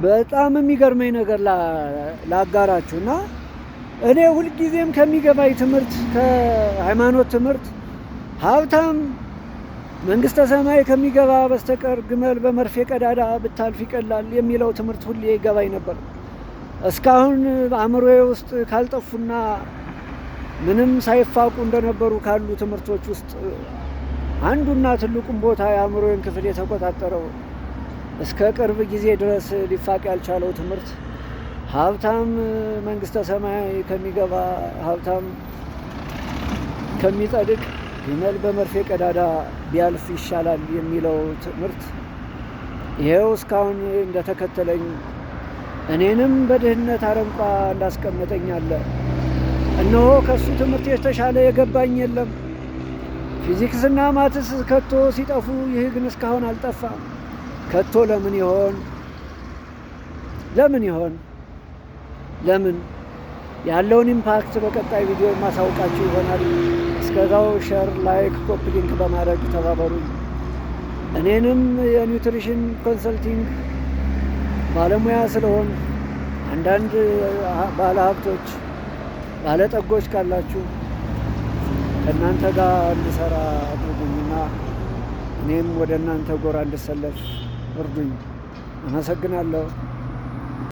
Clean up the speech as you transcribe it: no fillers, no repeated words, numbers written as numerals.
በጣም የሚገርመኝ ነገር ላጋራችሁ እና እኔ ሁልጊዜም ከሚገባኝ ትምህርት፣ ከሃይማኖት ትምህርት፣ ሀብታም መንግስተ ሰማይ ከሚገባ በስተቀር ግመል በመርፌ ቀዳዳ ብታልፍ ይቀላል የሚለው ትምህርት ሁሌ ይገባኝ ነበር። እስካሁን አእምሮዬ ውስጥ ካልጠፉና ምንም ሳይፋቁ እንደነበሩ ካሉ ትምህርቶች ውስጥ አንዱና ትልቁን ቦታ የአእምሮዬን ክፍል የተቆጣጠረው፣ እስከ ቅርብ ጊዜ ድረስ ሊፋቅ ያልቻለው ትምህርት ሀብታም መንግስተ ሰማይ ከሚገባ፣ ሀብታም ከሚጸድቅ ግመል በመርፌ ቀዳዳ ቢያልፍ ይሻላል የሚለው ትምህርት ይሄው እስካሁን እንደተከተለኝ እኔንም በድህነት አረንቋ እንዳስቀመጠኝ አለ። እነሆ ከእሱ ትምህርት የተሻለ የገባኝ የለም። ፊዚክስና maths ከቶ ሲጠፉ ይህ ግን እስካሁን አልጠፋም። ከቶ ለምን ይሆን? ለምን ይሆን? ለምን? ያለውን impact በቀጣይ ቪዲዮ ማሳውቃችሁ ይሆናል። እስከዛው share፣ like፣ copy link በማድረግ ተባበሩኝ። እኔንም የ nutrition consulting ባለሙያ ስለሆን አንዳንድ ባለሀብቶች፣ ባለጠጎች ካላችሁ ከእናንተ ጋር እንድሰራ አድርጉኝና እኔም ወደ እናንተ ጎራ እንድሰለፍ እርዱኝ። አመሰግናለሁ።